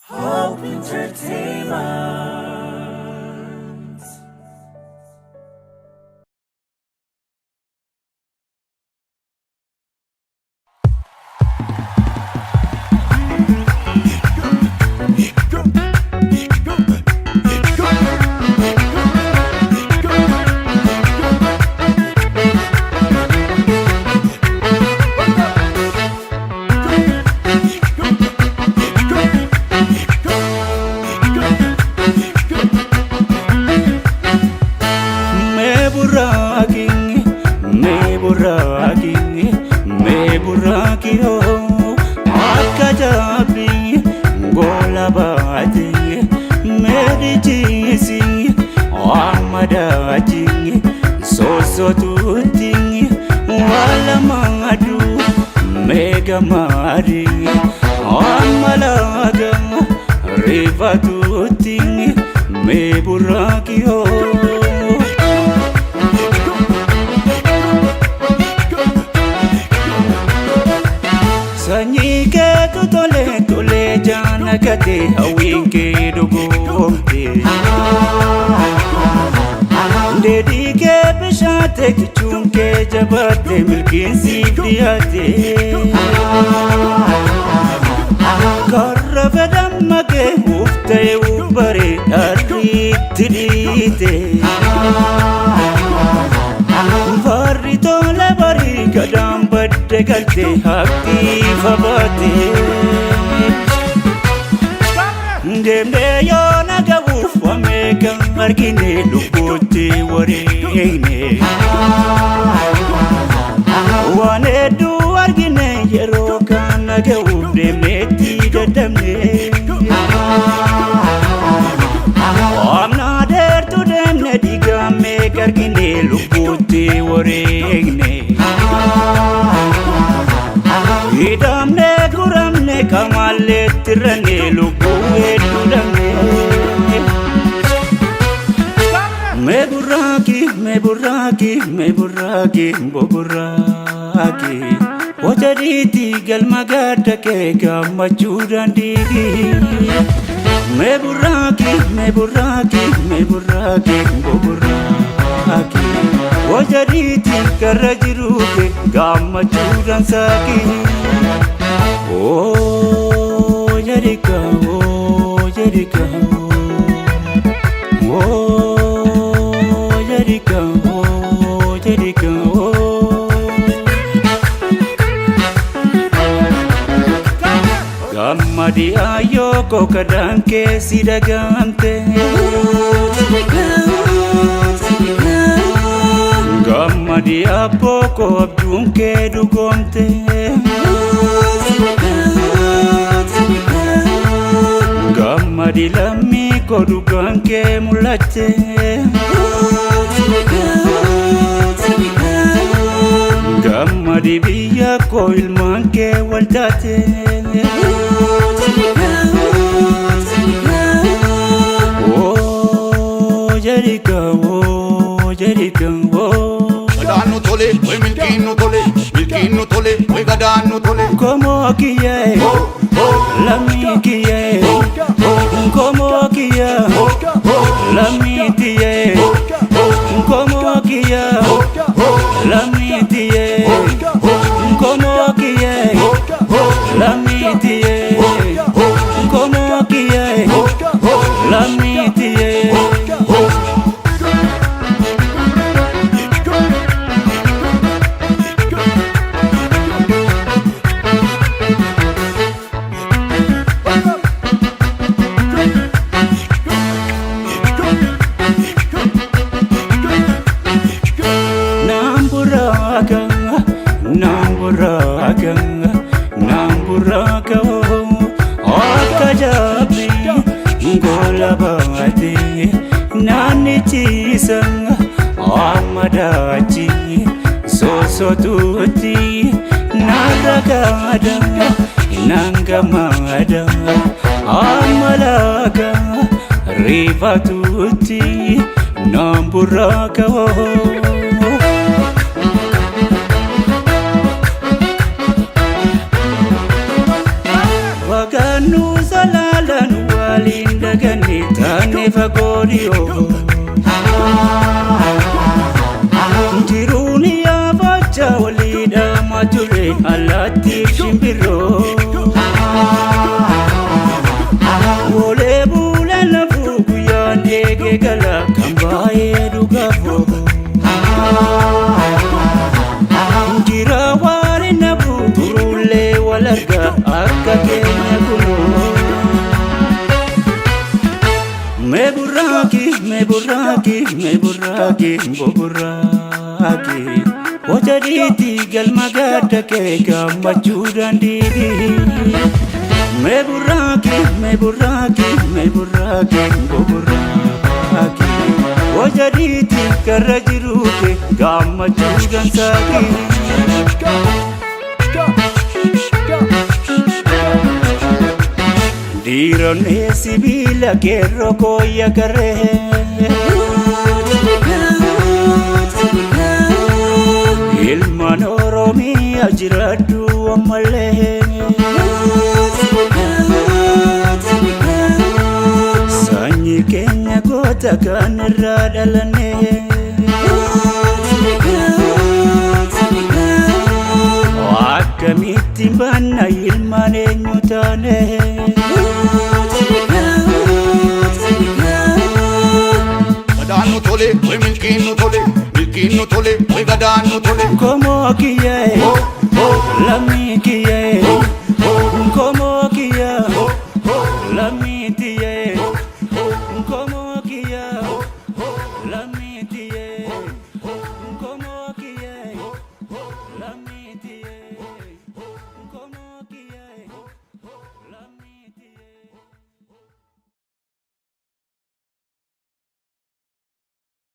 Hope Entertainment. Mee burraaqii, mee burraaqii, mee burraaqii hoo akka jabbii gola baate mee dhichisi amma daachi sosotuutti wala maadu mee gamaari amma laaga rifatuutti mee burraaqii hoo. Sanyii keetu tole tole jaana gate hawwiin kee dhugoomte. Dheedhii kee bishaate kichuun kee jabaate milkiin siif dhiyaate. Karra fedhan makee uuf ta'e uuf bare dharriitti dhiite. Farri tola barii gadaan badde galte haqxiifa baate. Deemnee yoo na ga'uuf wameeka argine lubbuutti wareegne. Waan hedduu argine yeroo kana ga'uuf deemneetti dadhabne. Amna dheertuu deemne dhiigamee argine lubbuutti wareegne. Hidhamne guramne kamaallee tirranne lubbuu hedduu dhabne. Mee burraaqi, mee burraaqi, mee burraaqi, boburraaqi. Hojjadiitti galma gadda kee gammachuu dandiigi. Mee burraaqi, mee burraaqi, mee burraaqi, boburraaqi. Hojjadiitti karra jiruu kee gammachuu dansaaqi. Oo jedhika, oo jedhika, oo jedhika, oo jedhika, oo. Gammadi ayyoo koo kadhaan keessi dagamte. Gammadi abboo koo abjuun kee dhugoomte. Gammadi lammii koo dhugaan kee mul'atte. Gammadi biyya koo ilmaan kee wal taate. Oo jedhika, oo jedhika, oo. Gadaan nu tole, way milkiin nu tole, milkiin nu tole, way gadaan nu tole. Komoo kiyyee, lammii kiyyee, komoo kiyya, lammii tiyyee, komoo kiyya, lammii tiyyee, komoo kiyyee, lammii tiyyee, komoo kiyyee, lammii tiyyee. Namburaka, namburaka, namburaka, akka jabbii gola baate naannichisa amma daachi sosotuutti narragaada nangamaada amma laaga rifatuutti namburaka. Waganu salaalan waliin daganne taane fagoo dhiyoo. Jiruun yaafacha walii dhaamaa ture allaattiif shimbirroo. Oolee bulee lafuu guyyaan eegee gala kan baay'ee dhugaafoo. Jira waan hin hafu turullee wal arga akka keenya kunoo. Mee burraaqi, mee burraaqi, mee burraaqi, boburraaqi. Hojjadiitti galma gadda kee gammachuu dandeebi. Mee burraaqi, mee burraaqi, mee burraaqi, boburraaqi. Hojjadiitti karra jiru kee gammachuu dansaaqi. Dhiironni sibiila qeerroo kooyya karree. Ilmaan Oromiyaa jiraadhu ammallee. Sanyii keenya goota kan irraa dhalanne. Akkamitti baanna ilmaan eenyu taane. Gadaan nu tole, way milkiin nu tole, milkiin nu tole, way gadaan nu tole. Komoo kiyyee, Oh, oh, lammii kiyyee, oh,